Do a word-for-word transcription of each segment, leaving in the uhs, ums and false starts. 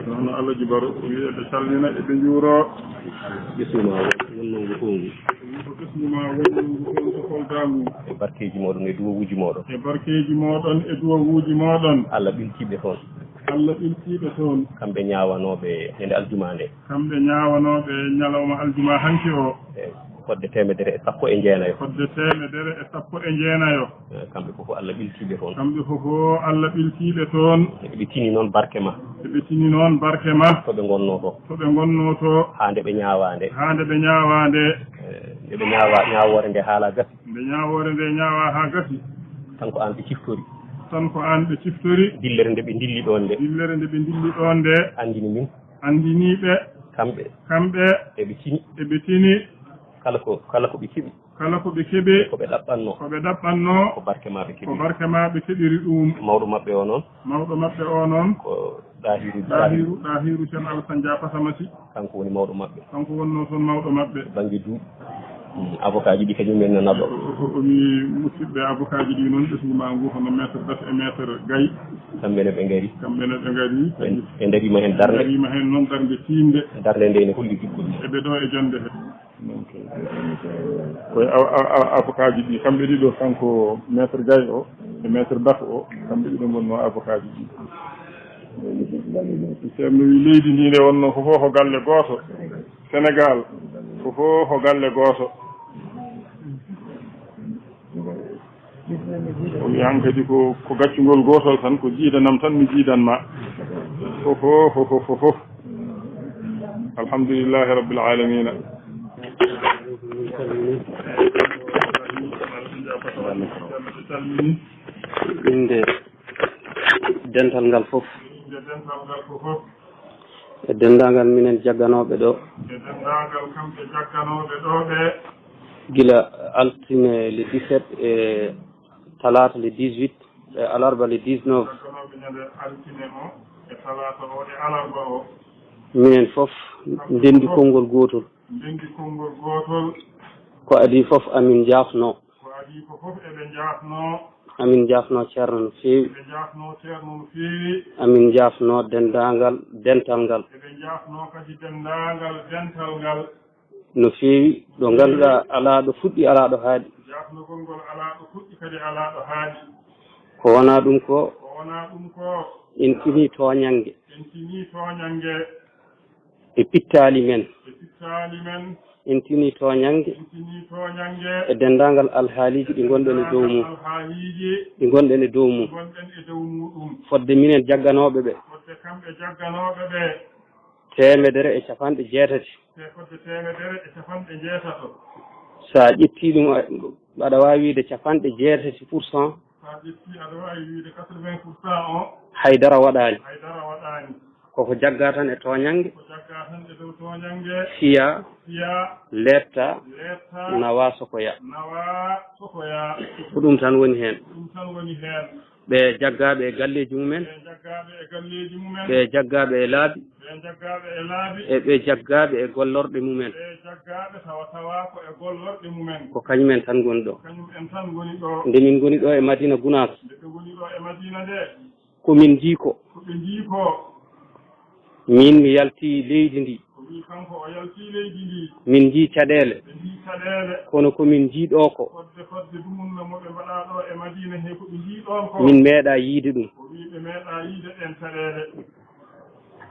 Noon Alhaji Baro, o wiyi eɓe calmina, eɓe njuuro. Ɓesngu ma wonnongu toon ngu. Ko ɓesngu ma wonnongu toon to Kolda ngu. E barkeeji mooɗon, e duwawuuji mooɗon. E barkeeji mooɗon, e duwawuuji mooɗon. Allah ɓiltiiɓe toon. Allah ɓiltiiɓe toon. Kamɓe ñaawanooɓe ñande aljuma nde. Kamɓe ñaawanooɓe ñalawma aljuma hanki o. E fodde teemedere e sappo e jeenayo. Fodde teemedere e sappo e jeenayo. Eh, kamɓe fof Allah ɓiltiiɓe toon. Kamɓe fof Allah ɓiltiiɓe toon. Eɓe tini noon barke ma. Eɓe tini noon barke ma. To ɓe ngonnoo to. To ɓe ngonnoo to. Haa nde ɓe ñaawaande. Haa nde ɓe ñaawaande. Eh, nde ɓe ñaawa, ñaawoore nde haala gasi. Nde ñaawoore nde ñaawa haa gasi. Tan ko aan ɓe ciftori. Tan ko aan ɓe ciftori. Dillere nde ɓe ndilli ɗoon nde. Dillere nde ɓe ndilli ɗoon nde. Anndini min. Anndini ɓe. Kamɓe. Kamɓe. Eɓe tini. Eɓe tini. Kala ko, kala ko ɓe keɓi. Kala ko ɓe keɓi. Ko ɓe ɗaɓɓannoo. Ko ɓe ɗaɓɓannoo. Ko barke ma ɓe keɓi. Ko barke ma ɓe keɓiri ɗum. Mawɗo maɓɓe o noon. Mawɗo maɓɓe o noon. Ko Ɗahiru. Ɗahiru, Ɗahiru Ceerno Alassane Dia Pasamasi. Kanko woni mawɗo maɓɓe. Kanko wonnoo toon mawɗo maɓɓe. Bannge duuɓi. Mm, avocat ji ɗi kañum en nana ɗo. O, o, o wi musidɓe avocat ji ɗi noon ɓesngu ma ngu hono maître Bas e maître Gaye. Kamɓe ne ɓe ngari. Kamɓe ne ɓe ngari. Ɓe, ɓe ndariima heen darnde. Ɓe ndariima heen noon darnde tiiɗnde. Darnde nde ne holli giggol. Eɓe ɗo e jonnde he. Ko a-, a-, a-, avocat ji ɗi, kamɓe ɗiɗo, kanko maître Gaye o e maître Bas o, kamɓe ɗiɗo ngonnoo avocat ji ɗi. Ceerno wi leydi ndi nde wonnoo ko fof ko galle gooto. Sénégal ko fof ko galle gooto. O wi hankadi ko, ko gaccungol gootol tan, ko jiidanam tan mi jiidan ma. Fof, fof, fof, fof, fof. Alhamdulillahi rabbil alamina. Innde dental ngal fof. Innde dental ngal fof. E denndaangal minen jagganooɓe ɗo. E denndaangal kamɓe jagganooɓe ɗo ɓe. Gila altine le dix-sept e talaata le dix-huit e alarba le dix-neuf. Jagganooɓe ñande altine o e talaata o e alarba o. Minen fof ndenndi konngol gootol. Ndenndi konngol gootol. Ko adii fof amin njaafnoo. Ko adii ko fof eɓe njaafnoo. Amin njaafnoo Ceerno no feewi. Eɓe njaafnoo Ceerno no feewi. Amin njaafnoo denndaangal dental ngal. Eɓe njaafnoo kadi denndaangal dental ngal. No feewi, ɗo ngannduɗaa alaa ɗo fuɗɗi, alaa ɗo haaɗi. Njaafnogol ngol alaa ɗo fuɗɗi, kadi alaa ɗo haaɗi. Ko wonaa ɗum ko. Ko wonaa ɗum ko. En tinii tooñannge. En tinii tooñannge. E pittaali men. E pittaali men. En tinii tooñannge. En tinii tooñannge. E denndaangal alhaaliiji ɗi ngonɗen e dow mum. Alhaaliiji. Ɗi ngonɗen e dow mum. Ngonɗen e dow muɗum. Fodde minen jagganooɓe ɓe. Fodde kamɓe jagganooɓe ɓe. Teemedere e capanɗe jeetati. Te fodde teemedere e capanɗe jeetato. So a ƴettii ɗum, a, aɗa waawi wiyde capanɗe jeetati pour cent. So a ƴettii, aɗa waawi wiyde quatre-vingts pour cent o. Hay dara waɗaani. Hay dara waɗaani. Koko jaggaa tan e tooñannge. Ko jaggaa tan e dow tooñannge. Fiyaa. Fiyaa. Leettaa. Leettaa. Nawaa sokoyaa. Nawaa sokoyaa. Ko ɗum tan woni heen. Ko ɗum tan woni heen. Ɓe jaggaaɓe e galleeji mumen. Ɓe jaggaaɓe e galleeji mumen. Ɓe jaggaaɓe e laabi. Ɓe jaggaaɓe e laabi. E ɓe jaggaaɓe e gollorɗe mumen. Ɓe jaggaaɓe tawa tawa ko e gollorɗe mumen. Ko kañum en tan ngoni ɗo. Ko kañum en tan ngoni ɗo. Nde min ngoni ɗo e Madina Gunaas. Nde ɓe ngoni ɗo e Madina nde. Ko min njii ko. Ko ɓe njii ko. Min mi yalti leydi ndi. Ko wi kanko o yalti leydi ndi. Min njii caɗeele. Ɓe njii caɗeele. Kono ko min njii ɗo ko. Fodde, fodde dumunna mo ɓe mbaɗa ɗo e Madina he ko ɓe njii ɗon ko. Min meeɗa yiide ɗum. O wi ɓe meeɗa yiide ɗen caɗeele.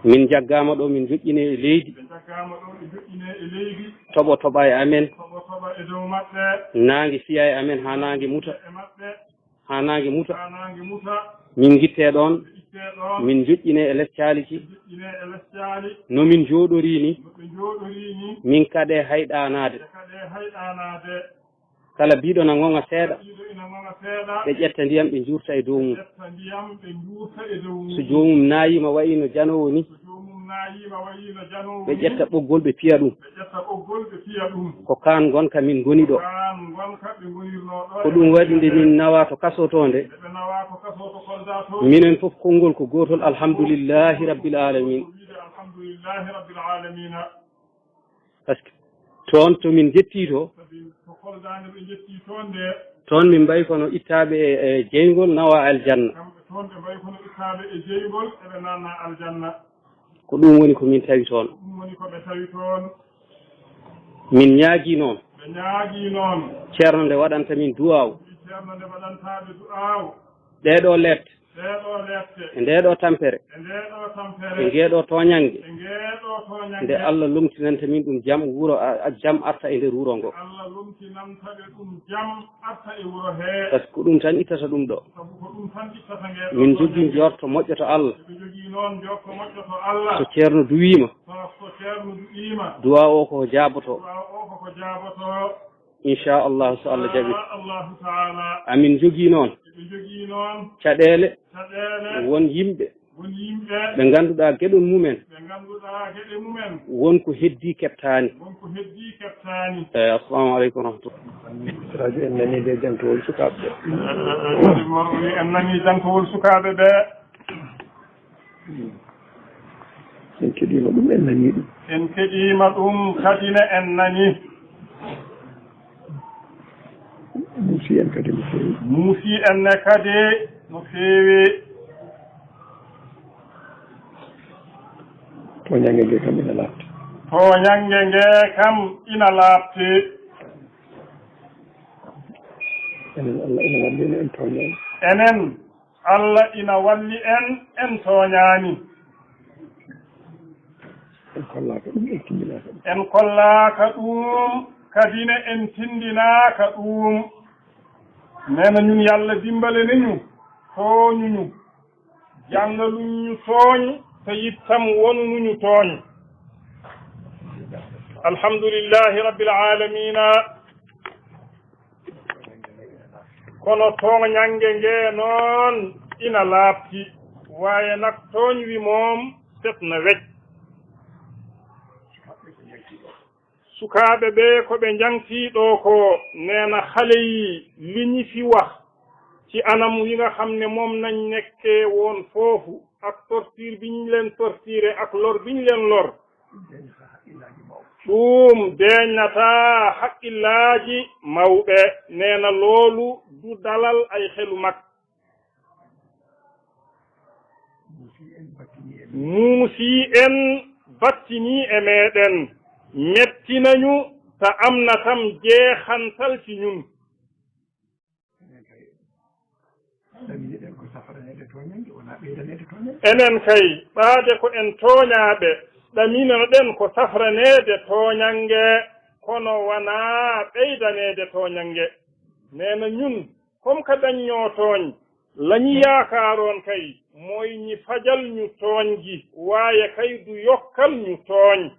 Min jaggaama ɗo, min joƴƴine e leydi. Ɓe jaggaama ɗo, ɓe joƴƴine e leydi. Toɓo toɓa e amen. Toɓo toɓa e dow maɓɓe. Naange fiya e amen haa naange muta. E maɓɓe. Haa naange muta. Haa naange muta. Min ngittee ɗoon. Ɓe ittee ɗoon. Min njoƴƴinee e les caali ki. Ɓe njoƴƴinee e les caali. No min njooɗorii ni. No ɓe njooɗorii ni. Min kaɗee hayɗaanaade. Ɓe kaɗee hayɗaanaade. Kala biiɗo na ŋoŋa seeɗa. Kala biiɗo ina ŋoŋa seeɗa. Ɓe ƴetta ndiyam, ɓe njuurta e dow mum. Ɓe ƴetta ndiyam, ɓe njuurta e dow mum. So joomum naayiima, wayi no janoowo ni. So joomum naayiima, wayi no janoowo ni. Ɓe ƴetta ɓoggol, ɓe piya ɗum. Ɓe ƴetta ɓoggol, ɓe piya ɗum. Ko kaan ngonka min ngoni ɗo. Ko kaan ngonka ɓe ngonirnoo ɗo. Ko ɗum waɗi nde min nawaa to kaso to nde. Nde ɓe nawaa to kaso to Kolda to. Minen fof konngol ko gootol, alhamdulillahi rabbil aalamiin. Ko wiide alhamdulillahi rabbil aalamiina. Parce que toon to min njettii to. Sabi to Kolda nde ɓe njettii toon nde. Toon min mbayi kono ittaaɓe e, e jeyngol nawa aljanna. Kamɓe toon ɓe mbayi kono ittaaɓe e jeyngol eɓe naatna aljanna. Ko ɗum woni ko min tawi toon. Ɗum woni ko ɓe tawi toon. Min ñaagii noon. Ɓe ñaagii noon. Ceerno nde waɗanta min duwaaw. Wi Ceerno nde waɗantaaɓe du'aaw. Ɗeeɗoo leet. Ɗeeɗoo leette. E ndeeɗoo tampere. E ndeeɗoo tampere. E ngeeɗoo tooñannge. E ngeeɗoo tooñannge. Nde Allah lomtinanta min ɗum jam wuro, a, a, jam arta e nder wuro ngo. Allah lomtinanta ɓe ɗum jam arta e wuro hee. Par ce que ko ɗum tan ittata ɗum ɗo. Sabu ko ɗum tan ittata ngee ɗoo. Min njogii njorto moƴƴo to Allah. Ɓe njogii noon njorto moƴƴo to Allah. So Ceerno duwiima. So, so Ceerno duwiima. Duwaa o ko jaabotoo. Duwaa o ko ko jaabotoo. Inchallah, so Allah jaɓi. Inchallahu taala. Amin njogii noon. Ɓe njogii noon. Caɗeele. Caɗeele. Won yimɓe. Won yimɓe. Ɓe ngannduɗaa geɗon mumen. Ɓe ngannduɗaa geɗe mumen. Won ko heddii keɓtaani. Won ko heddii keɓtaani. Eyi, assalamu aleykum wa rahmatullah. Siraaji, en nanii de jantowol sukaaɓe ɓe. Eh, eh, eh, Mor wi en nanii jantowol sukaaɓe ɓe. En keɗiima ɗum, en nanii ɗum. En keɗiima ɗum, kadi ne en nanii. Muusi en kadi no feewi. Muusi en ne kadi no feewi. Tooñannge nge kam ina laaɓti. Tooñannge nge kam ina laaɓti. Enen, Allah ina walli en, en tooñaani. Enen, Allah ina walli en, en tooñaani. En kollaaka ɗum, en tinndinaaka ɗum. En kollaaka ɗum, kadi ne en tinndinaaka ɗum. Neena ñun, Yalla dimbalene ñu, tooñu ñu. Janngaluñ ñu tooñ, te itam wonu ñu tooñ. Alhamdulillahi Rabbil Aalamiina. Kono tooñannge nge noon ina laaɓti, waaye nak tooñ wi moom set na wecc. Sukaaɓe ɓe ko ɓe njangtii ɗoo ko, neena xale yi, li ñi fi wax ci anam wi nga xam ne moom nañ nekkee woon foofu, ak torture bi ñu leen torturé, ak lor bi ñu leen lor. Ɗum deeñnataa haqqillaaji mawɓe, neena loolu du dalal ay xelu mag. Muusi en battinii e meeɗen, metti nañu, ta am na tam jeexantal ci ñun. Enen kay, ɗaminiɗen ko safraneede tooñannge, wonaa ɓeydaneede tooñannge. Enen kay, ɓaade ko en tooñaaɓe, ɗaminoɗen ko safraneede tooñannge, kono wonaa ɓeydaneede tooñannge. Neena ñun, comme ka daññoo tooñ, la ñi yaakaaroon kay, mooy ñi fajal ñu tooñ gi, waaye kay du yokkal ñu tooñ.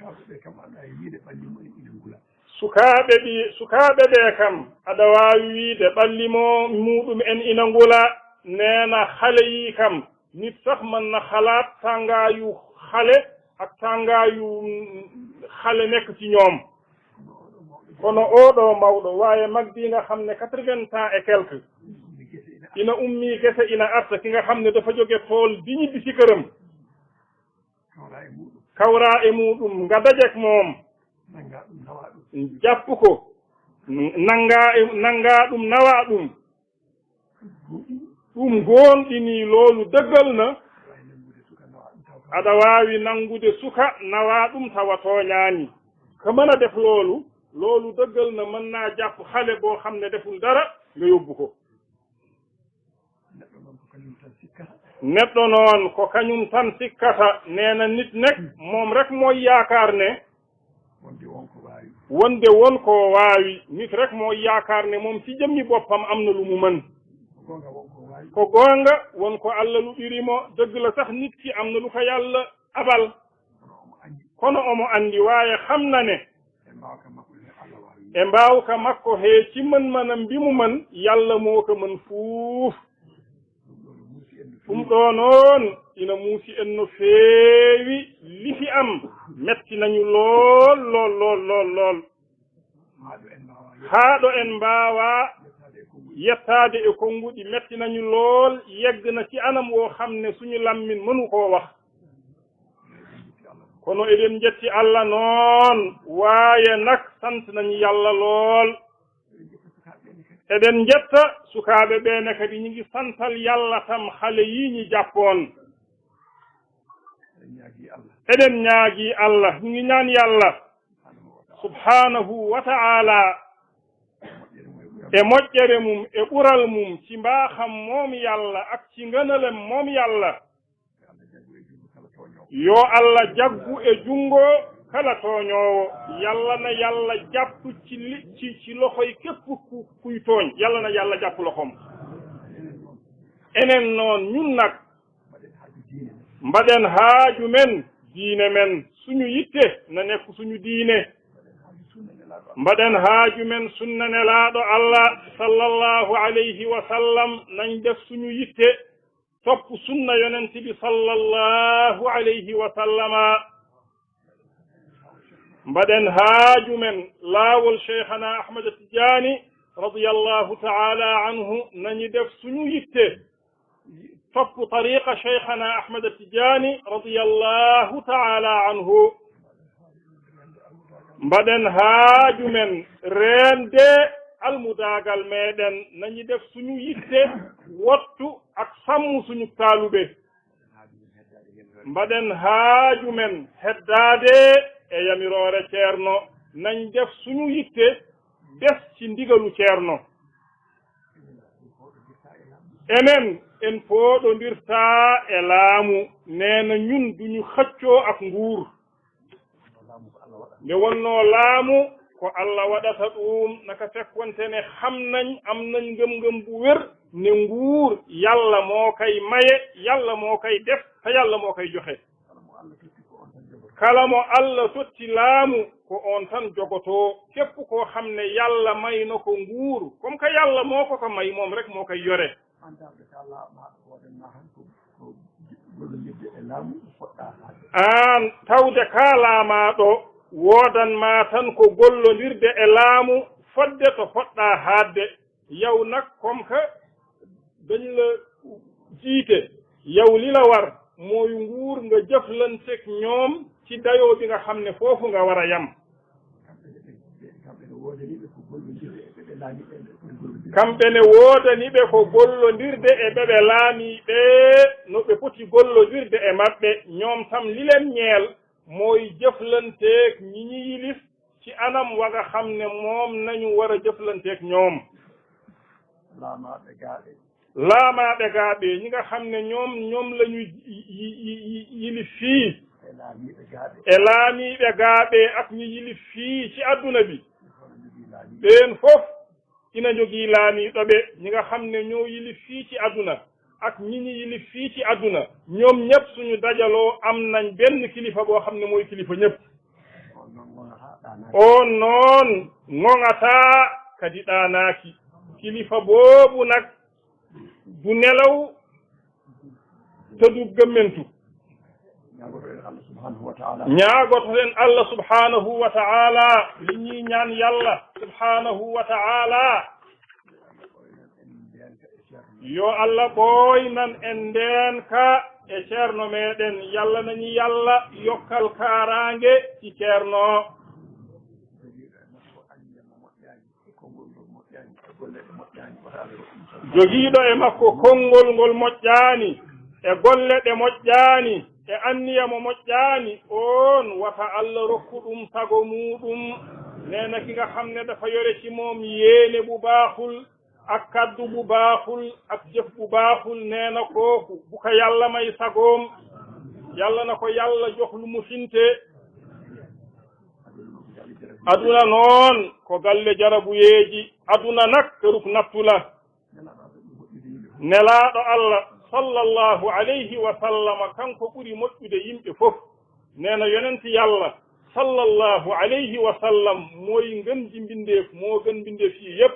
Sukaaɓe ɓe kam, aɗa waawi wiide ɓalli mumen ina ngula. Sukaaɓe ɗi, sukaaɓe ɓe kam, aɗa waawi wiide ɓalli mo, muɗum en ina ngula. Neena xale yi kam, nit sax mën na xalaat tàngaayu xale ak tàngaayu, mm, xale nekk ci ñoom. Kono oo ɗoo mawɗo, waaye mag bi nga xam ne quatre-vingts ans et quelques, ina ummi gese, ina arta, ki nga xam ne dafa jóge tool di ñibbi ci këram. Kawraa e muɗum. Kawraa e muɗum, nga dajeek moom. Nanngaa ɗum, nawaa ɗum. Jàpp ko. Nanngaa e, nanngaa ɗum, nawaa ɗum. Ɗum goonɗinii, loolu dëggal na. Aɗa waawi nanngude suka, nawaa ɗum, tawa tooñaani. Ka mën a def loolu, loolu dëggal na, mën naa jàpp xale boo xam ne deful dara, nga yóbbu ko. Neɗɗo noon ko kañum tan sikkata. Neɗɗo noon ko kañum tan sikkata. Neena nit nek, moom rek mooy yaakaar ne. Wonde won ko waawi. Wonde won ko waawi. Nit rek mooy yaakaar ne moom ci jëmmi boppam am na lu mu mën. Ko goonga, won ko waawi. Ko goonga, won ko Allah luɓiri mo. Dëgg la sax, nit ki am na lu ko Yàlla abal. Kono omo anndi. Kono omo anndi, waaye xam na ne. E mbaawka makko he Allah waawi. E mbaawka makko he ci mën-mënam bi mu mën, Yàlla moo ko mën fuuf. Ɗum ɗoo no muusi en no feewi. Ɗum ɗoo noon ina muusi en no feewi. Li fi am metti nañu lool, lool, lool, lool, lool. Haa ɗo en mbaawaa yettaade. Haa ɗo en mbaawaa yettaade e konnguɗi. Yettaade e konnguɗi. Metti nañu lool, yegg na ci anam woo xam ne suñu lammin mënu koo wax. Kono eɗen njetti Allah noon, waaye nak sant nañu Yàlla lool. Eɗen njetta sukaaɓe ɓe ne kadi, ñi ngi santal Yàlla tam xale yi ñi jàppoon. Eɗen ñaagi Allah, ñu ngi ñaan Yàlla subhaanahu wa ta'ala e moƴƴere mum, e ɓural mum, ci mbaaxam moom Yàlla ak ci ngënalem moom Yàlla. Yo Allah jaggu e junngo kala tooñoowo. Yàlla na Yàlla jàpp ci li, ci, ci loxoy képp ku, kuy tooñ. Yàlla na Yàlla jàpp loxoom. Enen noon, ñun nag, mbaɗen haaju men, diine men, suñu yitte na nekk suñu diine. Mbaɗen haaju men sunna Nelaaɗo Allah sallallahu alayhi wa sallam, nañ def suñu yitte topp sunna Yonent bi sallallahu alayhi wa sallama. Mbaɗen haaju men laawol Cheikhana Ahmad Tijaani radiyallahu ta'ala anhu, nañu def suñu yitte topp tariqa Cheikhana Ahmad Tijaani radiyallahu ta'ala anhu. Mbaɗen haaju men reende almudaagal meɗen, nañu def suñu yitte wottu ak sàmm suñu taalube. Mbaɗen haaju men heddaade e yamiroore Ceerno, nañ def suñu yitte des ci ndigalu Ceerno. Enen, en pooɗondirtaa e laamu, nee na ñun duñu xëccoo ak nguur. Nde wonnoo laamu ko Allah waɗata ɗum, naka fekkonte ne xam nañ, am nañ ngëm-ngëm bu wér ne nguur Yàlla moo koy maye, Yàlla moo koy def, te Yàlla moo koy joxe. Kala mo Allah totti laamu, ko oon tan jogotoo. Képp koo xam ne Yàlla may na ko nguur, comme que Yàlla moo ko ko may, moom rek moo koy yore. Aan tawde ka laamaaɗo, woodan ma tan ko gollondirde e laamu fodde to fotɗaa haadde. Yow nag, comme que dañ la jiite, yow li la war mooy nguur nga jëflanteeg ñoom ci dayoo bi nga xam ne foofu nga war a yam. Kamɓe ne woodani ɓe ko gollondirde e ɓe ɓe laamiiɓe no ɓe poti gollondirde e maɓɓe. Ñoom tam li leen ñeel mooy jëflanteeg ñi ñi yilif ci anam wa nga xam ne moom nañu war a jëflanteeg ñoom. Laamaaɓe gaaɓe. Laamaaɓe gaaɓe, ñi nga xam ne ñoom, ñoom la ñu yi, yi, yi, yi, yilif fii. E laamiiɓe gaaɓe. E laamiiɓe gaaɓe ak ñi yilif fii ci àdduna bi. Ɓeen fof ina njogii laamiiɗo ɓe, ñi nga xam ne ñoo yilif fii ci àdduna ak ñi ñi yilif fii ci àdduna. Ñoom ñépp suñu dajaloo am nañ benn kilifa boo xam ne mooy kilifa ñépp. On noon ŋoŋataa kadi ɗaanaaki. Kilifa boobu nag du nelaw te du gëmmentu. Ñaagotoɗen Allah subhanahu wa ta'ala. Ñaagotoɗen Allah subhanahu wa ta'ala. Li ñuy ñaan Yàlla subhanahu wa ta'ala. Yo Allah ɓooynan en ndeenka e Ceerno meɗen. Yàlla nañu Yàlla yokkal kaaraange ci Ceerno. Jogiiɗo e makko konngol ngol moƴƴaani, e golle ɗe moƴƴaani, e anniya mo moƴƴaani, oon wata Allah rokku ɗum sago muuɗum. Neena ki nga xam ne dafa yore ci moom yéene bu baaxul, ak kàddu bu baaxul, ak jëf bu baaxul, neena kooku bu ko Yàlla may sagoom. Yàlla na ko Yàlla jox lu mu finte. Aduna noon ko galle jarabuyeeji, aduna nag këruk nattu la. Nelaaɗo Allah sallallahu alayhi wa sallama, kanko ɓuri moƴƴude yimɓe fof. Neena yonent Yàlla sallallahu alayhi wa sallam mooy ngën ji mbindeef, moo gën mbindeef yi yépp.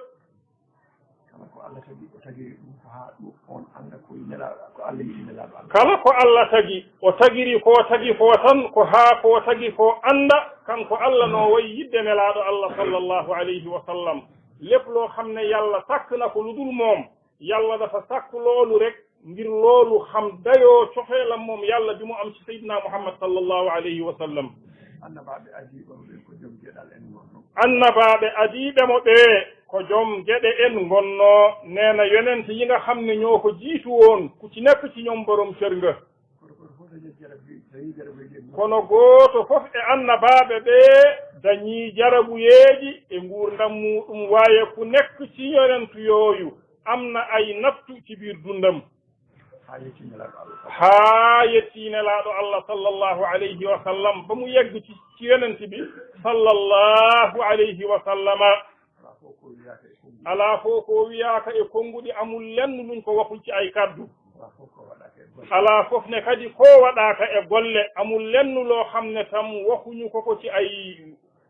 Kala ko Allah tagi, o tagiri ɗum ko haa ɗum on annda ko nelaaɗo, ko Allah yiɗi nelaaɗo Allah. Kala ko Allah tagi, o tagiri ko tagi ko tan, ko haa ko tagi ko annda, kanko Allah no wayi yiɗde nelaaɗo Allah sallallahu alayhi wa sallam. Lépp loo xam ne Yàlla sàkk na ko lu dul moom, Yàlla dafa sàkk loolu rek ngir loolu xam dayoo cofeelam moom Yàlla bi mu am ci Seydina Muhammad sallallahu alayhi wa sallam. Annabaaɓe adiiɓe ɓe ko jom geɗal en ngonno. Annabaaɓe adiiɓe mo ɓee ko jom geɗe en ngonnoo. Neena yonent yi nga xam ne ñoo ko jiitu woon, ku ci nekk ci ñoom borom cër nga. Kono gooto fof e annabaaɓe ɓee dañii jarabuyeeji e nguurndam muuɗum, waaye ku nekk ci yonentu yooyu am na ay nattu ci biir dundam. Haa yettii Nelaaɗo Allah. Haa yettii Nelaaɗo Allah, sallallahu alayhi wa sallam, ba mu yegg ci, ci yonent bi, sallallahu alayhi wa sallama. Alaa fof ko wiyaaka e konnguɗi. Alaa fof ko wiyaaka e konnguɗi, amul lenn luñ ko waxul ci ay kaddu. Alaa fof ko waɗaaka e golle. Alaa fof ne kadi ko waɗaaka e golle, amul lenn loo xam ne tam waxuñu ko ko ci ay,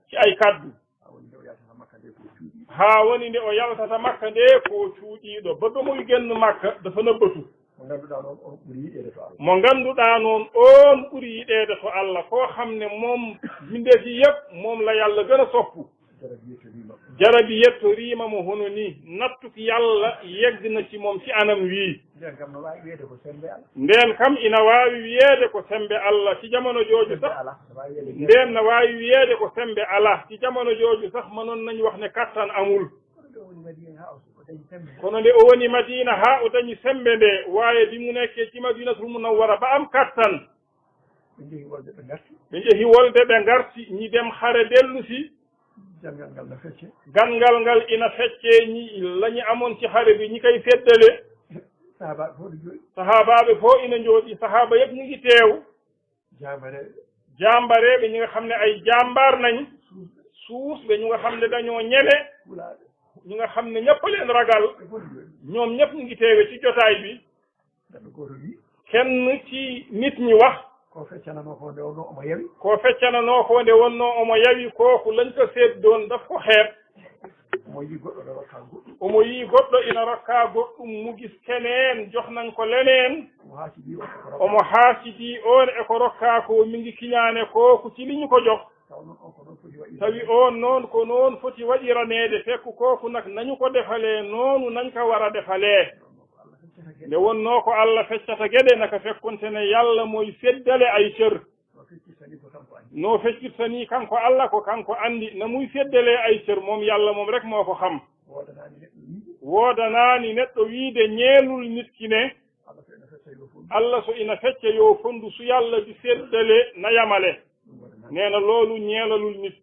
ci ay kaddu. Haa woni nde o yaltata Makka nde ko cuuɗiiɗo. Haa woni nde o yaltata Makka nde ko cuuɗiiɗo. Ba, ba muy génn Makka, dafa nëbbatu. Mo ngannduɗaa noon, on ɓuri yiɗeede to Allah. Mo ngannduɗaa noon, on ɓuri yiɗeede to Allah. Koo xam ne moom, mbindeefi yépp, moom la Yàlla gën a soppu. Jarabi yettoriima. Jarabi yettoriima mo hono nii. Nattuk Yàlla yegg na ci moom ci anam wii. Ndeen kam no waawi wiyeede ko semmbe Allah. Ndeen kam ina waawi wiyeede ko semmbe Allah. Ci jamono jooju sax. Semmbe alaa, no waawi wiyeede ko. Ndeen na waawi wiyeede ko semmbe alaa. Ci jamono jooju sax, manoon nañu wax ne kattan amul. Kono nde o woni Madiina haa o, o dañi semmbe. Kono nde o woni Madiina haa o dañi semmbe nde, waaye bi mu nekkee ci Madiinatul Munawwara ba am kattan. Ɓe njehi wolde, ɓe ngarti. Ɓe njehi wolde, ɓe ngarti, ñi dem hare dellusi. Gangal ngal na fecce. Gangal ngal ina fecce, ñi la ñu amoon ci hare bi, ñi koy feddale. Sahaabaaɓe fof no jooɗi. Sahaabaaɓe fof ina njooɗi, sahaaba yépp ñu ngi teew. Jaambareeɓe. Jaambareeɓe, ñi nga xam ne ay jàmbaar nañ. Suusɓe. Suusɓe, ñu nga xam ne dañoo ñeme. Hulaaɓe. Ñu nga xam ne ñépp leen ragal. Ɓe fof no jooɗi. Ñoom ñépp ñu ngi teewe ci jotaay bi. Neɗɗo gooto wii. Kenn ci nit ñi wax. Ko feccananoo ko nde wonnoo omo yawi. Ko feccananoo ko nde wonnoo omo yawi, kooku lañ ko seeddoon daf ko xeeb. Omo yii goɗɗo ina rokkaa goɗɗum. Omo yii goɗɗo ina rokkaa goɗɗum, mu gis keneen, jox nañ ko leneen. Omo haasidii on eko rokkaa. Omo haasidii on eko rokkaa ko, mi ngi kiñaane kooku ci li ñu ko jox. Taw noon on ko noon foti waɗi. Tawi on noon ko noon foti waɗiraneede, fekk kooku nak nañu ko defalee noonu nañ ko war a defalee. Nde wonnoo ko Allah feccata geɗe, naka fekkonte ne Yàlla moy seddale ay cër. No feccirta ni ko kanko anndi. No feccirta ni kanko Allah, ko kanko anndi. Na muy seddalee ay cër, moom Yàlla moom rek moo ko xam. Woodanaani neɗɗo wiide. Woodanaani neɗɗo wiide ñeelul nit ki ne. Allah so ina fecca yo fonndu. Allah so ina fecca yo fonndu, su Yàlla di seddale na yamale. Ɗum woodanaani. Nee na loolu ñeelalul nit.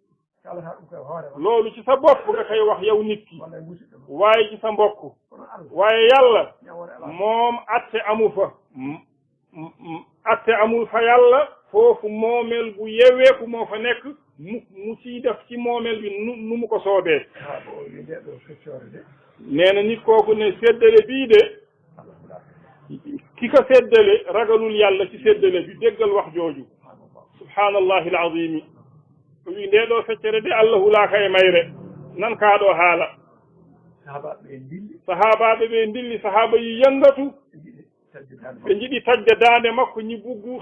Kaalata ɗum koye hoore ma. Loolu ci sa bopp nga koy wax yow nit ki. Walla e musidɗo ma. Waaye ci sa mbokk. Kono Allah. Waaye Yàlla. Ñawoore alaa. Moom atte amu fa. M-, m-, m-, atte amul fa Yàlla. Foofu moomeel gu yeweeku moo fa nekk. Mu, mu ciy def ci moomeel bi nu, nu mu ko soobee. Haa ko o wi nde ɗo feccoore de. Nee na nit kooku ne seddale bii de. Allah ko laata. Ki ko seddale ragalul Yàlla ci seddale bi, déggal wax jooju. Subhaanallahil aziimi. O wi, "Ndee ɗoo feccere de, Alla hulaaka e mayre. Nan kaa ɗoo haala." Sahaabaaɓe ɓe ndilli. Sahaabaaɓe ɓe ndilli, sahaaba yi yangatu. Ɓe njiɗi taƴde daande makko. Ɓe njiɗi taƴde daande makko, ñi buggu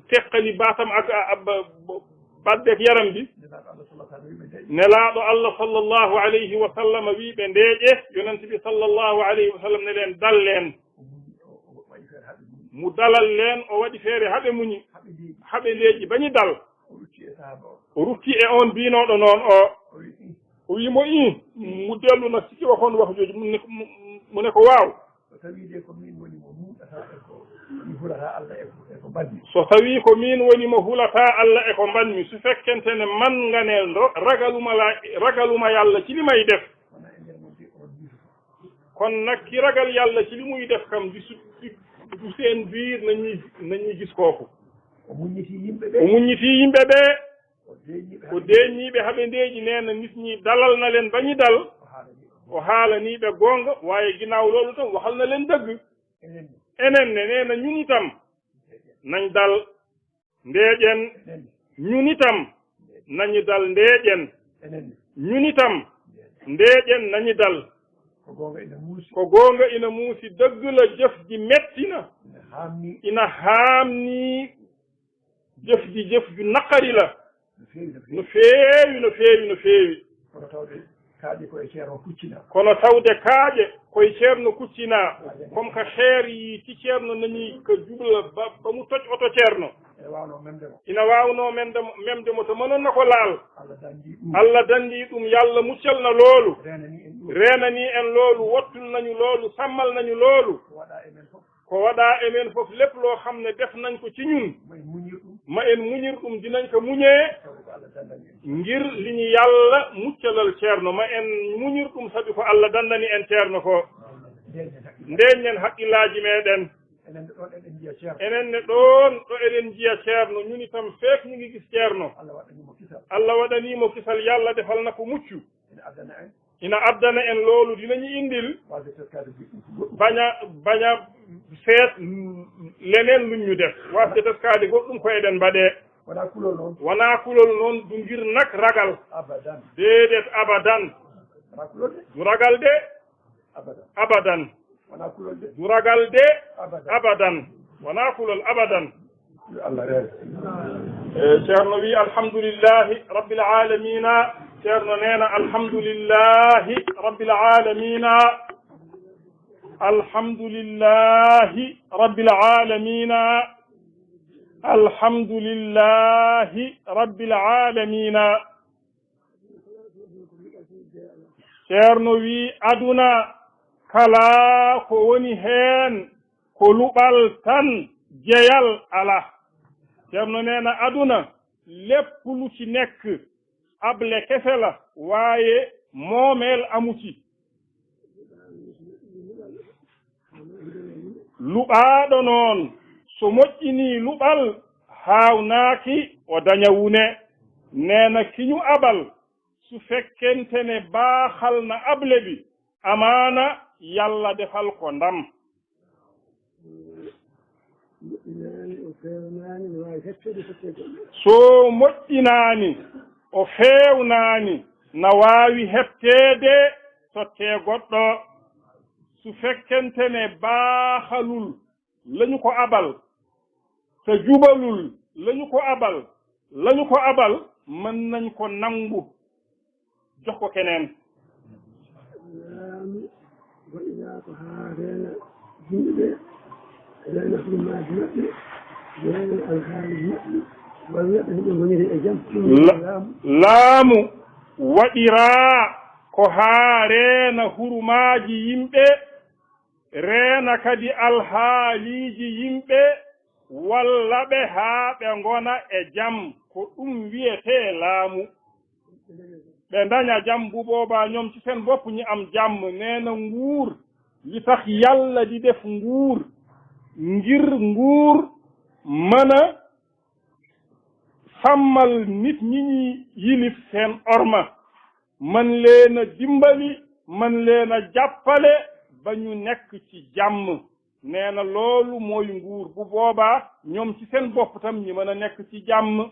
teqali baasam ak, a, a, ba, ba, baɗde ak yaram bi. Nelaaɗo Allah sallallahu alayhi wa sallam wi ɓe ndeeƴe. Nelaaɗo Allah sallallahu alayhi wa sallam wi ɓe ndeeƴe. Yonent bi sallallahu alayhi wa sallam ne leen, "Dal leen." O muñi, o, o waɗi feere haa ɓe muñi. Mu dalal leen, o waɗi feere haa ɓe muñi. Haa ɓe ndeeƴi. Haa ɓe ndeeƴi, ba ñu dal. O rutti e sahaaba o. O rutti e on biinooɗo noon o. O wi, "Ih." O wi mo, "Ih." Mu dellu na sikki waxoon wax jooju. Mu ne, mu, mu ne ko, "Waaw. So tawii de ko miin woni mo muñɗata e ko mi hulataa Alla e ko, e ko mbaɗmi." So tawii ko miin woni mo hulataa Alla e ko mbaɗmi, so fekkente ne man nga ne ro-, ragaluma la, ragaluma Yalla ci li may def. Kono e nder mon de on miijoto. Kono nag ki ragal Yàlla ci li muy def kam, di su, di, du seen biir nañuy, nañuy gis kooku. O muññitii yimɓe ɓe. O muññitii yimɓe ɓe. O deeñii ɓe. O deeñii ɓe haa ɓe ndeeƴi, nee na nit ñi dalal na leen ba ñu dal. O haalanii ɓe. O haalanii ɓe goonga, waaye ginnaaw loolu tam waxal na leen dëgg. Enen ne. Enen ne, nee na ñun itam nañ dal. Ndeeƴen, ñun itam, nañu dal, ndeeƴen. Ñun itam, ndeeƴen, nañu dal. Ko goonga ina muusi. Ko goonga ina muusi, dëgg la, jëf ji metti na. Ina haamni. Ina haamni, jëf ji, jëf ju naqari la. No feewi, no feewi. No feewi, no feewi, no feewi. Kono tawde kaaƴe ko e Ceerno kuccinaa. Kono tawde kaaƴe ko e Ceerno kuccinaa. Kaaƴe. Comme que xeer yi ci Ceerno nañi ko jubla ba, ba mu toj oto Ceerno. Ina waawnoo memde mo. Ina waawnoo memde mo, memde mo to manoon na ko laal. Alla danndii ɗum. Alla danndii ɗum, Yalla muccal na loolu. Reenanii en ɗum. Reenanii en loolu, wottul nañu loolu, sàmmal nañu loolu. Ko waɗaa e men fof. Ko waɗaa e men fof, lépp loo xam ne def nañ ko ci ñun, ma en muñir ɗum, ma en muñir ɗum, dinañ ko muñee, sabu ko Allah dandani en, ngir li ñu Yàlla muccalal Ceerno. Ma en muñir ɗum, sabi ko Allah dandani en Ceerno ko. Ndeeñen haqqillaaji meeɗen. Enen ne ɗoon eɗen njiya Ceerno. Enen ne ɗoon ɗo eɗen njiya Ceerno, ñun itam feek ñu ngi gis Ceerno. Allah waɗanii mo kisal. Allah waɗanii mo kisal, Yàlla defal na ko mucc. Ina addana en. Ina addana en loolu, dinañu indil. Waasde teskaade goɗɗum ko goɗɗum. Bañ a, bañ a seet leneen luñ ñu def. Waasde teskaade goɗɗum ko eɗen mbaɗee. Wonaa kulol noon. Wonaa kulol noon, du ngir nag ragal. Abadan. Déedéet, abadan. Wonaa kulol de. Du ragal de. Abadan. Abadan. Wonaa kulol de. Du ragal de. Abadan. Abadan. Wonaa kulol abadan. Yo Allah reere. Eh, Ceerno wi, "Alhamdulillahi Rabbil Aalamiina." Ceerno nee na, "Alhamdulillahi Rabbil Aalamiina. Alhamdulillahi Rabbil Aalamiina. Alhamdulillahi Rabbil Aalamiina." Ceerno wi, "Aduna kala ko woni heen ko luɓal tan, jeyal alaa." Ceerno nee na, aduna, lépp lu ci nekk, able kese la, waaye moomeel amu ci. Luɓaaɗo noon, so moƴƴinii luɓal, haawnaaki o daña wune. Nee na ki ñu abal, su fekkente ne baaxal na able bi, amaana Yàlla defal ko ndam. Moƴƴinaani, o feewnaani, no waawi heɓteede, heɓtee goɗɗo. So moƴƴinaani, o feewnaani, na waawi heɓteede, tottee goɗɗo. Su fekkente ne baaxalul la ñu ko abal, te jubalul la ñu ko abal, la ñu ko abal, mën nañ ko nangu, jox ko keneen. Laamu waɗiraa ko haa reena yimɓe ɓe, reena hurumaaji maɓɓe, reena alhaali maɓɓe, walla neɗɗo hiɓe ngoniri e jam. Ɗum La-, laamu. Laamu waɗiraa ko haa reena hurumaaji yimɓe, reena kadi alhaaliiji yimɓe, walla ɓe haa ɓe ngona e jam. Ko ɗum wiyetee laamu. Ɓe ndaña jam, bu boobaa ñoom ci seen bopp ñi am jàmm. Nee na nguur, li tax Yàlla di def nguur, ngir nguur mën a sàmmal nit ñi ñi yilif seen orma, man leen a dimbali, man leen a jàppale ba ñu nekk ci jàmm. Nee na loolu mooy nguur. Bu boobaa ñoom ci seen bopp tam ñi mën a nekk ci jàmm.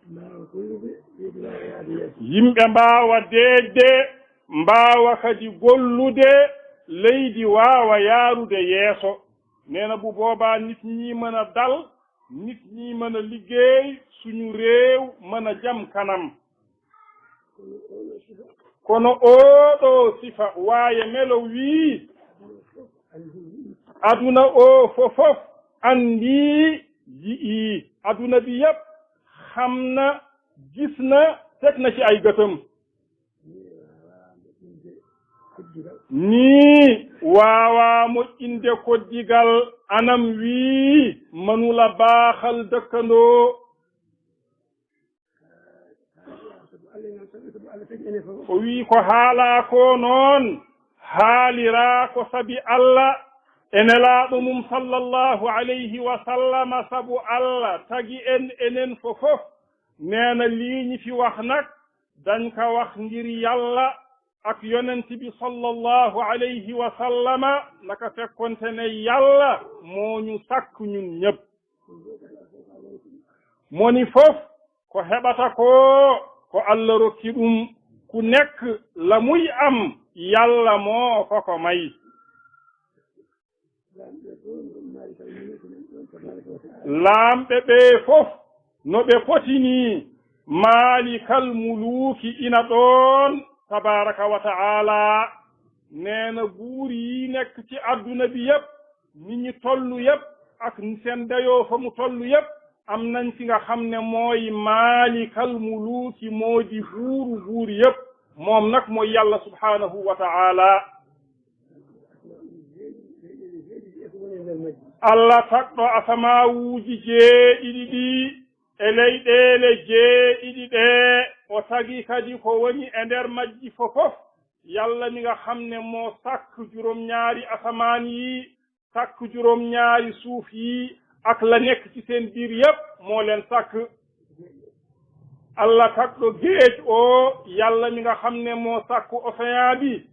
Yimɓe mbaawa deeƴde, mbaawa gollude, leydi waawa yahde yeeso. Yimɓe mbaawa deeƴde, mbaawa kadi gollude, leydi waawa yaarude yeeso. Nee na bu boobaa nit ñi mën a dal, nit ñi mën a liggéey, suñu réew mën a jëm kanam. Kono oo ɗoo sifa, waaye melo wii, aduna oo fofof anndii, yi'ii. Aduna bi yépp xam na, gis na, teg na ci ay gëtam. Nii waawaa moƴƴinde koddigal, anam wii manula baaxal dëkkandoo. O wii ko haalaa ko noon, haaliraa ko sabi Alla e Nelaaɗo mum sallallahu alayhi wa sallama, sabu Alla tagi en enen fofof. Nee na lii ñi fi wax nag, dañ ka wax ngir Yàlla ak Yonent bi sallallahu alayhi wa sallama, naka fekkonte ne Yàlla moo ñu sàkk ñun ñépp. Moni fof ko heɓata ko, ko Alla rokki ɗum. Ku nekk la muy am, Yàlla moo ko ko may. Laamɓe ɓee fof no ɓe foti nii, Maalikal Muluuki ina ɗoon, tabaaraka wa ta'aalaa. Nee na guur yi nekk ci àdduna bi yépp, ni ñu tollu yépp, ak seen dayoo fa mu tollu yépp, am nañ ki nga xam ne mooy Maalikal Muluuki, moo di buuru buur yépp. Moom nag mooy Yàlla subhaanahu wa ta'aalaa. Allah tagɗo asamaawuuji jeeɗiɗi ɗi e leyɗeele jeeɗiɗi ɗe, o tagi kadi ko woni e nder majji fof fof. Yalla mi nga xam ne moo sàkk juróom-ñaari asamaan yi, sàkk juróom-ñaari suuf yi, ak la nekk ci seen biir yépp, moo leen sàkk. Allah tagɗo géej o, Yalla mi nga xam ne moo sàkk océan bi.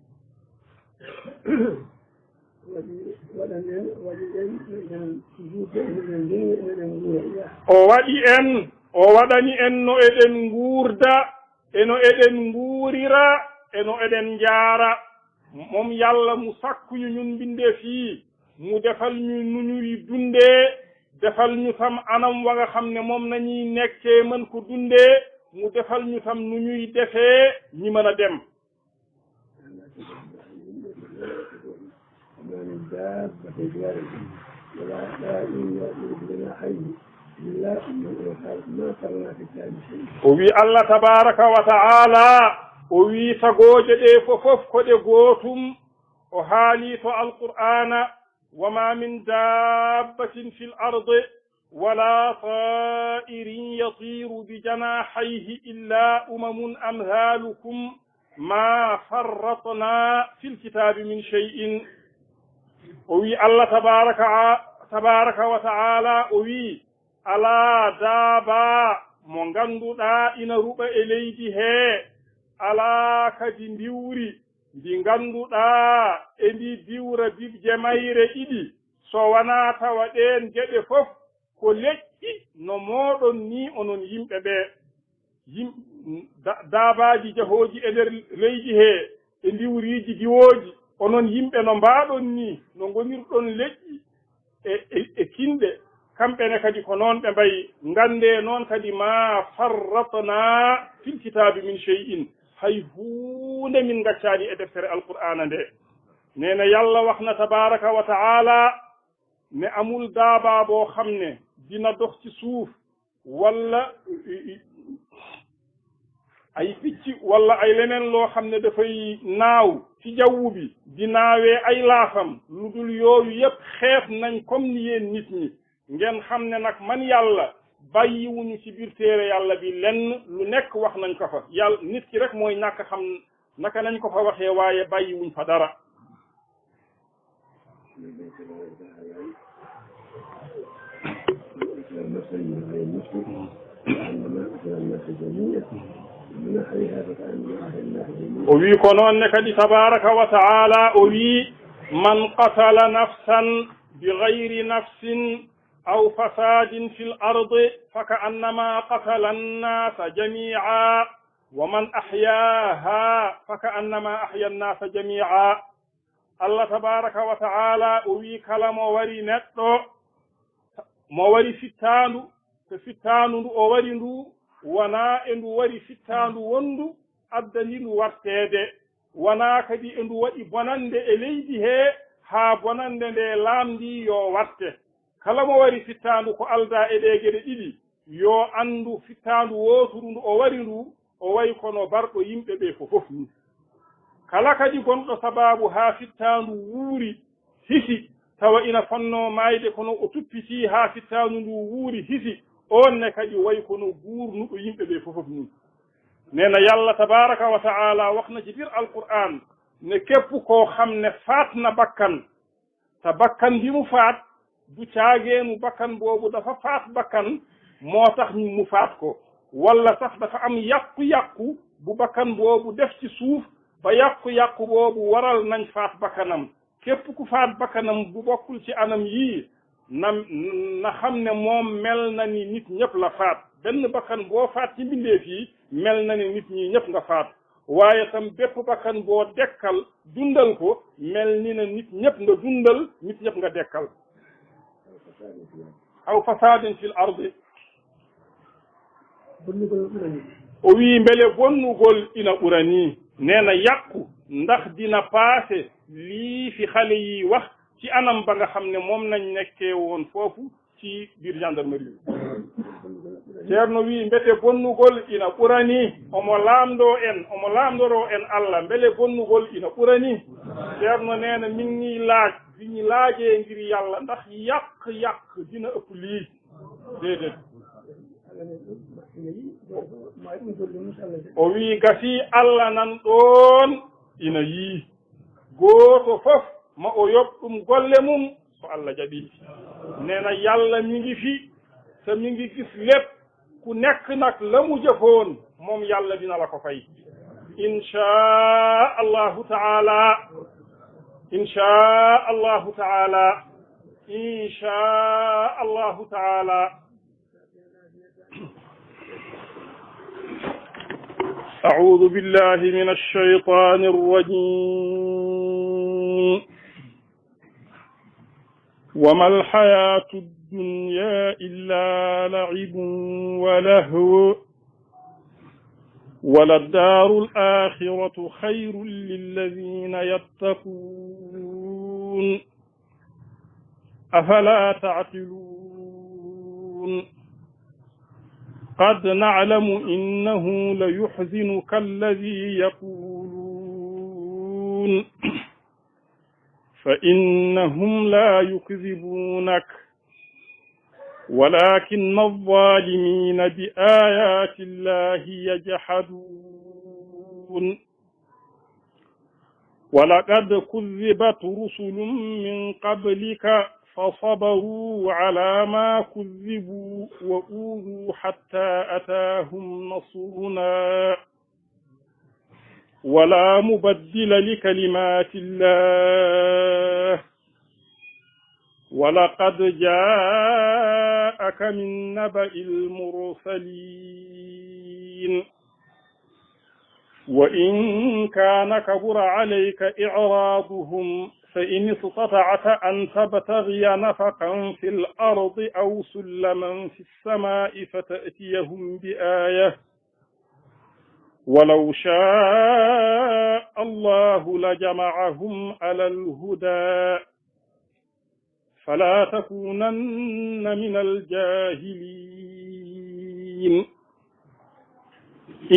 Waɗi, waɗan en, waɗi en, eɗen juutde, eɗen ndewi, eɗen nguura. O waɗi en, o waɗani en no eɗen nguurda, e no eɗen nguurira, e no eɗen njaara. Moom Yalla mu sàkk ñu ñun mbindeef yi, mu defal ñu nu ñuy dundee, defal ñu tam anam wa nga xam ne moom nañuy nekkee mën ko dundee, mu defal ñu tam nu ñuy defee ñi mën a dem. وما من دابة في الأرض ولا طائر يطير بجناحيه إلا أمم قد خلت ما فرطنا في الكتاب من شيء. O wi Allah tabaraka wa ta'ala, o wi tagooje ɗe fof fof ko ɗe gootum. O haali to Alqur'aana, وما من دابة في الأرض ولا طائر يطير بجناحيه إلا أمم أمثالكم ما فرطنا في الكتاب من شيء. O wi Allah tabaraka, tabaraka wa ta'ala, o wi, alaa daaba mo ngannduɗaa ina ruɓa e leydi he, alaa kadi ndiwri ndi ngannduɗaa e ndi diwra bibje mayre ɗiɗi, so wanaa tawa ɗeen geɗe fof ko leƴƴi no mooɗon nii onon yimɓe ɓe. Yim-, da-, daabaaji jahooji e nder leydi he, e ndiwriiji diwooji, onon yimɓe no mbaaɗon nii, no ngonirɗon leƴƴi e, e, e kinɗe, kamɓe ne kadi ko noon ɓe mbayi. Nganndee noon kadi, ما فرطنا في الكتاب من شيء, hay huunde min ngaccaani e deftere Alqur'aana nde. Nee na Yàlla wax na tabaaraka wa ta'aala ne amul daaba boo xam ne dina dox ci suuf, walla ay picc, walla ay leneen loo xam ne dafay naaw ci jaww bi, di naawee ay laafam, lu dul yooyu yépp xeef nañ comme ni yéen nit ñi. Ngeen xam ne nag man Yàlla bàyyiwuñu ci biir téere Yàlla bi lenn, lu nekk wax nañ ko fa. Yàlla, nit ki rek mooy ñàkk xam naka nañ ko fa waxee, waaye bàyyiwuñ fa dara. O wi ko noon ne kadi tabaaraka wa ta'aala, o wi, من قتل نفسا بغير نفس أو فساد في الأرض فكأنما قتل الناس جميعا ومن أحياها فكأنما أحيا الناس جميعا. Allah tabaaraka wa ta'aala o wi, kala mo wari neɗɗo, mo wari fittaandu, so fittaandu ndu o wari ndu, wanaa e ndu wari fittaandu wonndu addani ndu warteede, wanaa kadi e ndu waɗi bonannde e leydi he, haa bonannde nde laamndii yo warte. Kala mo wari fittaandu ko aldaa e ɗee geɗe ɗiɗi, yo anndu fittaandu wooturu ndu o wari ndu, o wayi kono barɗo yimɓe ɓe fof fof ni. Kala kadi gonɗo sabaabu haa fittaandu wuuri, hisi, tawa ina fonnoo maayde, kono o tuppitii haa fittaandu ndu wuuri, hisi, oon ne kadi wayi kono guurnuɗo yimɓe ɓe fof fof ni. Nee na Yàlla tabaaraka wa ta'aala wax na ci biir Alqur'aan ne képp koo xam ne faat na bakkan, te bakkan bi mu faat, du caageenu bakkan boobu dafa faat bakkan moo tax mu faat ko, walla sax dafa am yàqu-yàqu bu bakkan boobu def ci suuf, ba yàqu-yàqu boobu waral nañ faat bakkanam. Képp ku faat bakkanam bu bokkul ci anam yii, na, na xam ne moom mel na ni nit ñépp la faat. Benn bakkan boo faat ci mbindeef yi, mel na ni nit ñi ñépp nga faat. Waaye tam bépp bakkan boo dekkal, dundal ko, mel ni na nit ñépp nga dundal, nit ñépp nga dekkal. أو فساد في الأرض. O wi, mbele bonnugol ina ɓurani, nee na yàqu, ndax dina paase lii fi xale yi wax ci anam ba nga xam ne moom nañ nekkee woon foofu ci biir gendarmerie bi. Ceerno wi, mbete bonnugol ina ɓurani, omo laamndoo en, omo laamndoroo en Allah, mbele bonnugol ina ɓurani? Ceerno nee na mi ngi ñuy laaj, Bi ñu laajee ngir Yàlla ndax yàq-yàq dina ëpp lii? Déedéet. O wii gasi Alla nan ɗoon ina yii. Gooto fof ma o yoɓ ɗum golle mum so Alla jaɓii. Nee na Yàlla mi ngi fi, te mi ngi gis lépp. Ku nekk nag la mu jëfoon, moom Yàlla dina la ko fay. Insha Allahu Ta'ala. Insha Allahu Ta'ala. Insha Allahu Ta'ala. أعوذ بالله من الشيطان الرجيم. وما الحياة الدنيا إلا لعب ولهو، وللدار الآخرة خير للذين يتقون. أفلا تعقلون؟ قد نعلم إنه ليحزنك الذي يقولون، فإنهم لا يكذبونك، ولكن الظالمين بآيات الله يجحدون. ولقد كذبت رسل من قبلك فصبروا على ما كذبوا وأوذوا حتى أتاهم نصرنا ولا مبدل لكلمات الله ولقد جاءك من نبأ المرسلين وإن كان كبر عليك إعراضهم فإن استطعت أن تبتغي نفقا في الأرض أو سلما في السماء فتأتيهم بآية ولو شاء الله لجمعهم على الهدى فلا تكونن من الجاهلين.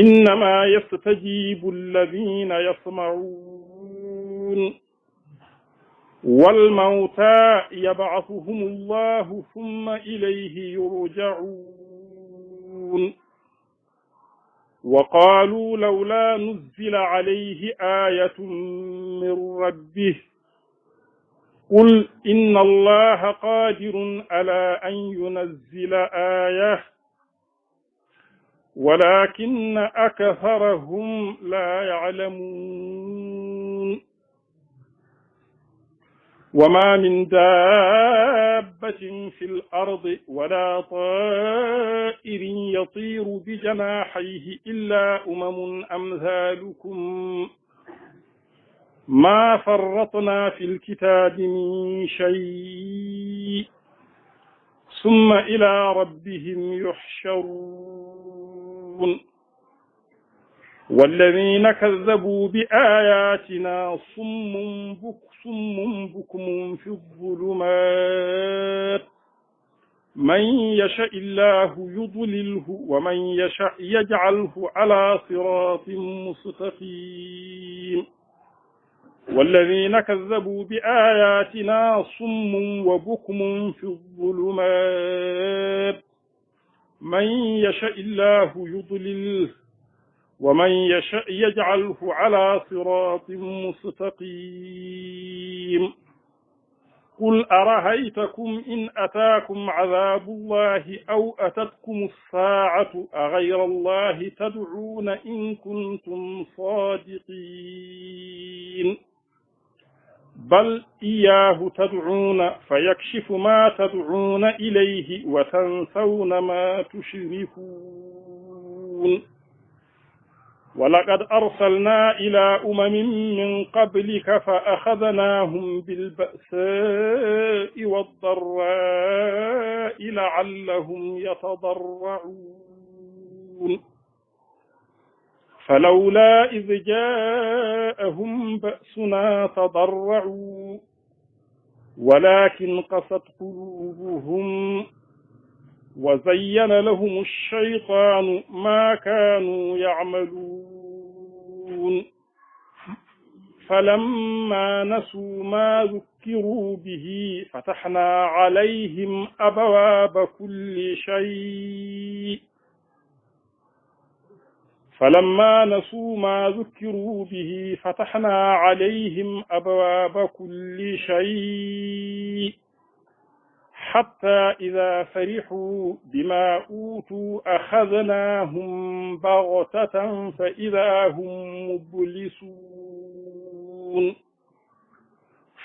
إنما يستجيب الذين يسمعون والموتى يبعثهم الله ثم إليه يرجعون. وقالوا لولا نزل عليه آية من ربه قل إن الله قادر على أن ينزل آية ولكن أكثرهم لا يعلمون. وما من دابة في الأرض ولا طائر يطير بجناحيه إلا أمم أمثالكم ما فرطنا في الكتاب من شيء ثم إلى ربهم يحشرون. والذين كذبوا بآياتنا صم بك-، صم بكم في الظلمات من يشأ الله يضلله ومن يشأ يجعله على صراط مستقيم. والذين كذبوا بآياتنا صم وبكم في الظلمات من يشأ الله يضلله ومن يشأ يجعله على صراط مستقيم. قل أرهيتكم إن أتاكم عذاب الله أو أتتكم الساعة أغير الله تدعون إن كنتم صادقين. بل إياه تدعون فيكشف ما تدعون إليه وتنسون ما تشركون. ولقد أرسلنا إلى أمم من قبلك فأخذناهم بالبأساء والضراء لعلهم يتضرعون. فلولا إذ جاءهم بأسنا تضرعوا ولكن قست قلوبهم وزين لهم الشيطان ما كانوا يعملون. فلما نسوا ما ذكروا به فتحنا عليهم أبواب كل شيء، فلما نسوا ما ذكروا به فتحنا عليهم أبواب كل شيء، حتى إذا فرحوا بما أوتوا أخذناهم بغتة فإذا هم مبلسون.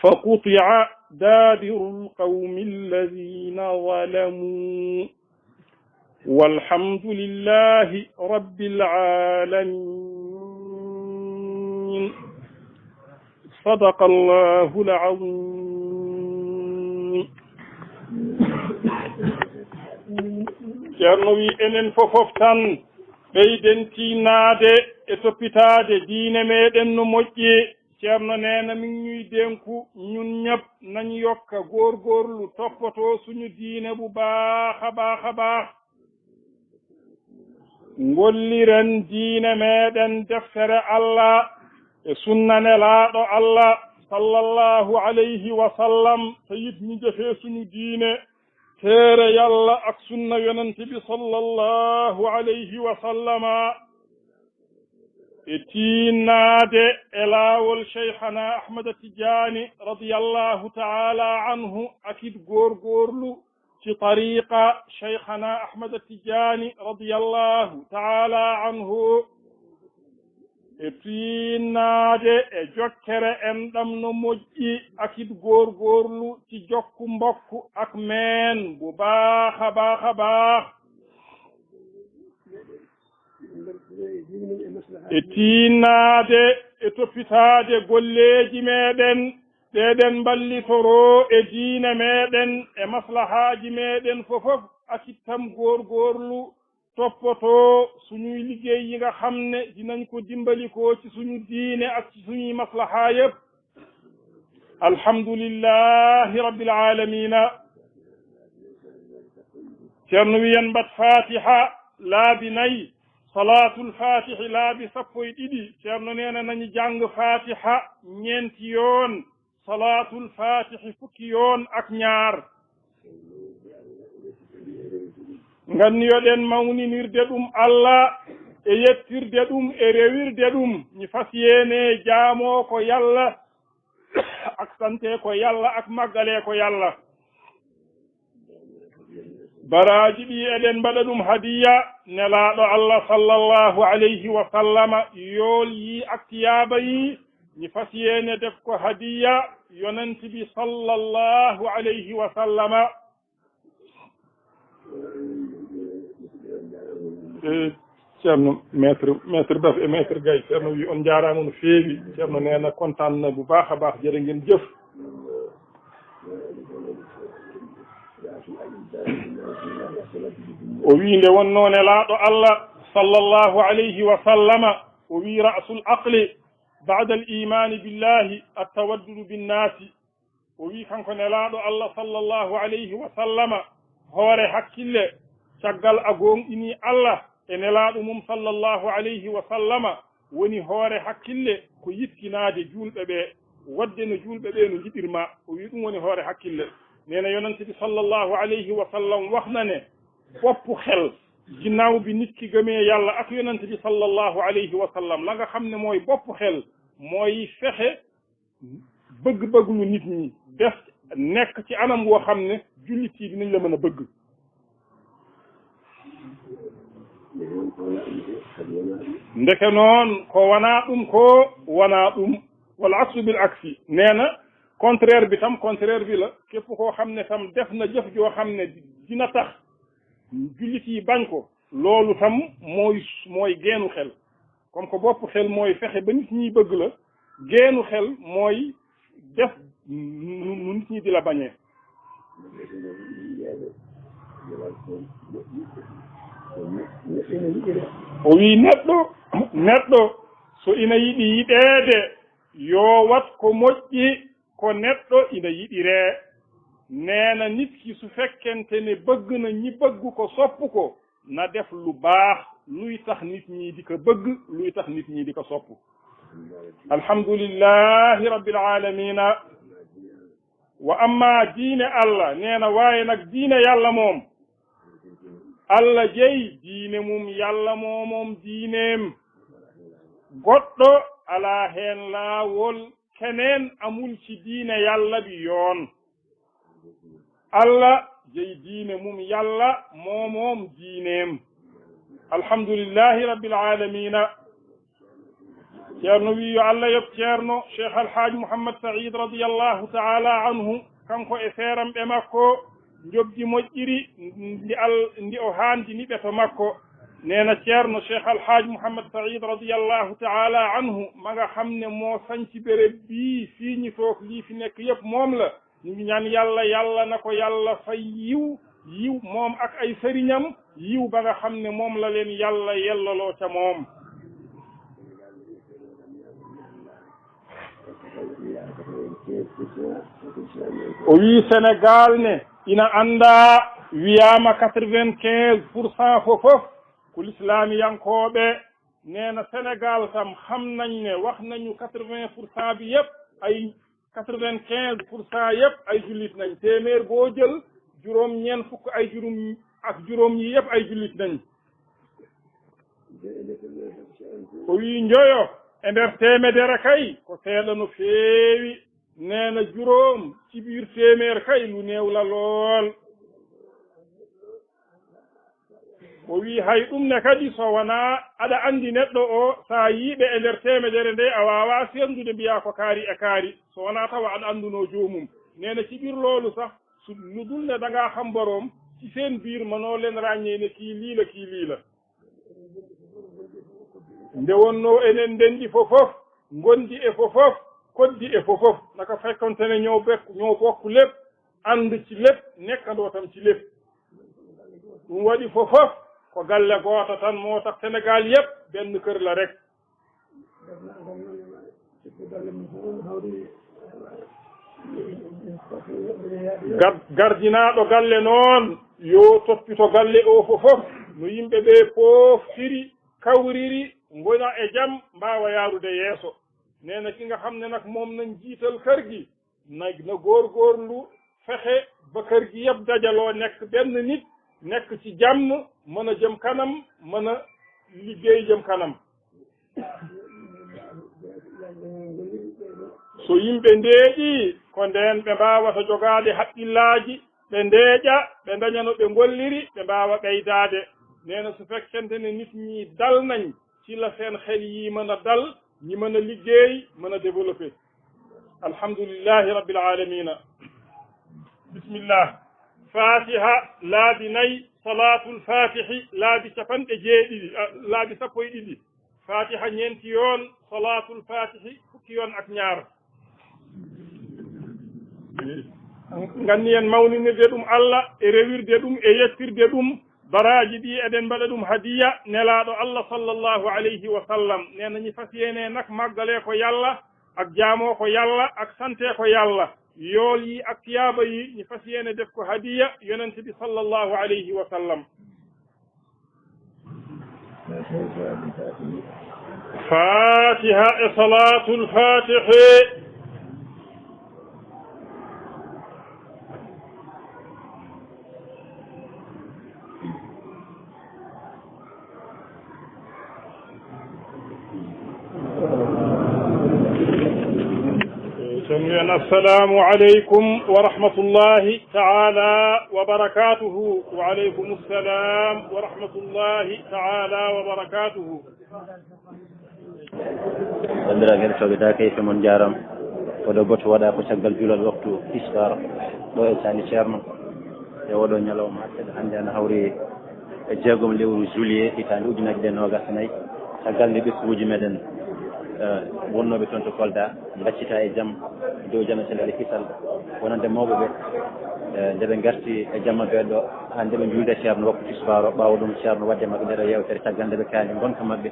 فقطع دابر القوم الذين ظلموا، والحمد لله رب العالمين. صدق الله العظيم. Ceerno wi enen fofof tan ɓeyden tiinnaade e toppitaade diine meɗen no moƴƴi. Ceerno neena min ñuy denku ñun ñëpp nañ yokka góorgóorlu toppatoo suñu diine bu baax a baax a baax. Ngolliren diine meɗen deftere Allah e sunna nelaaɗo Allah sallallahu alayhi wa sallam, tawi mi jefee suñu diine teere Yalla ak sunna yonent bi sallallahu alayhi wa sallama. E tiinnaade e laawol Cheikhana Ahmada Tijaani radiyallahu ta'ala anhu, ak it góorgóorlu ci tariqa Cheikhana Ahmada Tijaani radiyallahu ta'ala anhu. E tiinnaade e jokkere enɗam no moƴƴi, ak it góorgóorlu ci jokku mbokku ak meen bu baax a baax a baax. E tiinnaade e toppitaade golleeji meɗen, ɗeɗen mballitoroo e diine meɗen e maslahaaji meɗen fofof, ak it tam góorgóorlu toppatoo suñuy liggéey yi nga xam ne dinañ ko dimbali ko ci suñu diine ak ci suñuy maslaha yépp. Alhamdulillahi rabbil alamina. Ceerno wiyan mbat Fatiha laabi nayi, Salaatul Fatihi laabi sappo e ɗiɗi. Ceerno neena nañi jàng Fatiha ñeenti yoon, Salaatul Fatihi fukki yoon ak ñaar. Nganniyoɗen mawninirde ɗum Allah e yettirde ɗum e rewirde ɗum. Mi fas yéene jaamoo ko Yalla ak sante ko Yalla ak maggale ko Yalla. Baraaji ɗi eɗen mbaɗa ɗum hadiya Nelaaɗo Allah sallallahu alayhi wa sallama, yool yi ak tiyaaba yi, mi fas yéene def ko hadiya Yonent bi sallallahu alayhi wa sallama. Eh, Ceerno, maître, maître Baf e maître Gaye, Ceerno wi on njaaraama no feewi. Ceerno neena kontaan na bu baax a baax, jërë ngeen jëf. O wi nde wonnoo Nelaaɗo Allah sallallahu alayhi wa sallama, o wi ra'sul aqli ba'da al imaani billahi at tawaddudu binnaasi. O wi kanko Nelaaɗo Allah sallallahu alayhi wa sallama, hoore hakkille, caggal a gooŋɗini Allah e Nelaaɗo mum sallallahu alayhi wa sallama, woni hoore hakkille ko yiɗkinaade juulɓe ɓe, waɗde no juulɓe ɓe no njiɗir ma. O wi ɗum woni hoore hakkille. Neena Yonent bi sallallahu alayhi wa sallam wax na ne, boppu xel, ginnaaw bi nit ki gëmee Yàlla ak Yonent bi sallallahu alayhi wa sallam, la nga xam ne mooy boppu xel, mooy fexe bëgg-bëgg lu nit ñi def, nekk ci anam woo xam ne jullit yi dinañ la mën a bëgg. Ndeke noon, ko wanaa ɗum ko, wanaa ɗum. Wal aksu bil aksi. Nee na, contraire bi tam, contraire bi la. Képp koo xam ne tam def na jëf joo xam ne dina tax jullit yi bañ ko, loolu tam mooy, mooy geenu xel. Comme que bopp xel mooy fexe ba nit ñi bëgg la, geenu xel mooy def nu, nu nit ñi di la bañee. O wi neɗɗo, neɗɗo so ina yiɗi yiɗeede, yo wat ko moƴƴi ko neɗɗo ina yiɗiree. Nee na, nit ki su fekkente ne bëgg na ñi bëgg ko, sopp ko, na def lu baax luy tax nit ñi di ko bëgg, luy tax nit ñi di ko sopp. Alhamdulillahi rabbil alamina. Wa amma diine Allah, nee na, waaye nag diine Yàlla moom, Allah jey diine mum, Yàlla moo moom diineem. Goɗɗo alaa heen laawol, keneen amul ci diine Yàlla bi yoon. Allah jey diine mum, Yàlla moo moom diineem. Alhamdulillahi rabbil alamina. Ceerno wi yo Allah yoɓ Ceerno Cheikh Al Hadj Mouhammad Saïd radiyallahu ta'ala anhu, kanko e seeramɓe makko, njoɓdi moƴƴiri ndi al-, ndi o haandini ɓe to makko. Nee na Ceerno Cheikh Al Hadj Mouhammad Saïd radiyallahu ta'ala anhu, ma nga xam ne moo sanci béréb bii, fii ñi toog, lii fi nekk yépp moom la. Ñu ngi ñaan Yàlla, Yàlla na ko Yàlla fay yiw, yiw moom ak ay sëriñam, yiw ba nga xam ne moom la leen Yàlla yellaloo ca moom. O wii Sénégal ne ina anndaa, wiyaama quatre-vingt-quinze pour cent fof fof ko lislaamiyankooɓe. Nee na Sénégal tam xam nañ ne wax nañu quatre-vingts pour cent bi yépp ay quatre-vingt-quinze pour cent yépp ay jullit nañ. Téeméer boo jël, juróom ñeent fukk ay juróom ak juróom yi yépp ay jullit nañ. O wii njoyo e nder teemedere kay ko seeɗa no feewi. Nee na juróom ci biir téeméer kay lu néew la lool. O wii hay ɗum ne kadi, so wonaa aɗa anndi neɗɗo o, so a yii ɓe e nder teemedere nde, a waawaa seerndude mbiyaa ko kaari e kaari, so wonaa tawa aɗa anndunoo joomum. Nee na ci biir loolu sax, su lu dul ne dangaa xam boroom, ci seen biir mënoo leen ràññee ne kii lii la, kii lii la. Nde wonnoo enen ndenndi fof fof, ngondi e fof fof, koddi e fof fof, naka fekkonte ne ñoo bekk-, ñoo bokk lépp, ànd ci lépp, nekkandoo tam ci lépp. Ɗum waɗi fof fof ko galle gooto tan, moo tax Sénégal yépp benn kër la rek. Gar-, gardinaaɗo galle noon, yo toppito galle o fof fof, no yimɓe ɓe pooftiri, kawriri, ngona e jam, mbaawa yaarude yeeso. Nee na ki nga xam ne nag moom nañ jiital kër gi, na, na góorgóorlu fexe ba kër gi yëpp dajaloo nekk benn nit, nekk ci jàmm, mën a jëm kanam, mën a liggéey jëm kanam. So yimɓe ndeeƴii, ko ndeen ɓe mbaawata jogaade haqqillaaji, ɓe ndeeƴa, ɓe ndaña no ɓe ngolliri, ɓe mbaawa ɓeydaade. Nee na su fekkente ne nit ñi dal nañ, ci la seen xel yi mën a dal, ñi mën a liggéey, mën a développé. Alhamdulillahi Rabbil Alamina. Bismillah. Fatiha laabi nay, Salaatul Fatihi laabi capanɗe jeeɗiɗi, ah, laabi sappo e ɗiɗi. Fatiha ñeenti yoon, Salaatul Fatihi fukki yoon ak ñaar. Nganni en mawninirde ɗum Allah e rewirde ɗum e yettirde ɗum. Baraaji ɗi eɗen mbaɗa ɗum hadiya Nelaaɗo Allah sallallahu alayhi wa sallam. Nee na ñi fas yéene nag màggalee ko Yàlla, ak jaamoo ko Yàlla, ak santee ko Yàlla. Yool yi ak tiyaaba yi ñi fas yéene def ko hadiya Yonent bi sallallahu alayhi wa sallam. Fatiha e Salaatul Fatihi. Tan mbiyen, assalamu aleykum wa rahmatullahi taala wa barakatuhu. Wa aleykum assalam wa rahmatullahi taala wa barakatuhu. Banndiraaɓe heɗotooɓe, daa kayfe mon njaaraama. Oɗo batu waɗa ko caggal julal waktu tisbaar ɗo e Saali Ceerno. E oɗo ñalawma, hannde ana hawri e jeegom lewru juillet hitaande ujunaaji ɗiɗi e noogaas e nayi. Caggal nde ɓesnguuji meɗen, eh, wonnooɓe toon to Kolda, mbaccita e jam, dow jam e cellal e kisal, wonande mawɓe ɓe, eh, nde ɓe ngarti e jamma ɓe ɗo, haa nde ɓe njuulde Ceerno waktu tisbaar o, ɓaawo ɗum Ceerno waɗde maɓɓe nde ɗo yeewtere, caggal nde ɓe kaali ngonka maɓɓe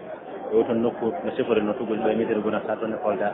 e oo toon nokku no sifori no tugol ɗo e Medina Gunaas haa toon e Kolda.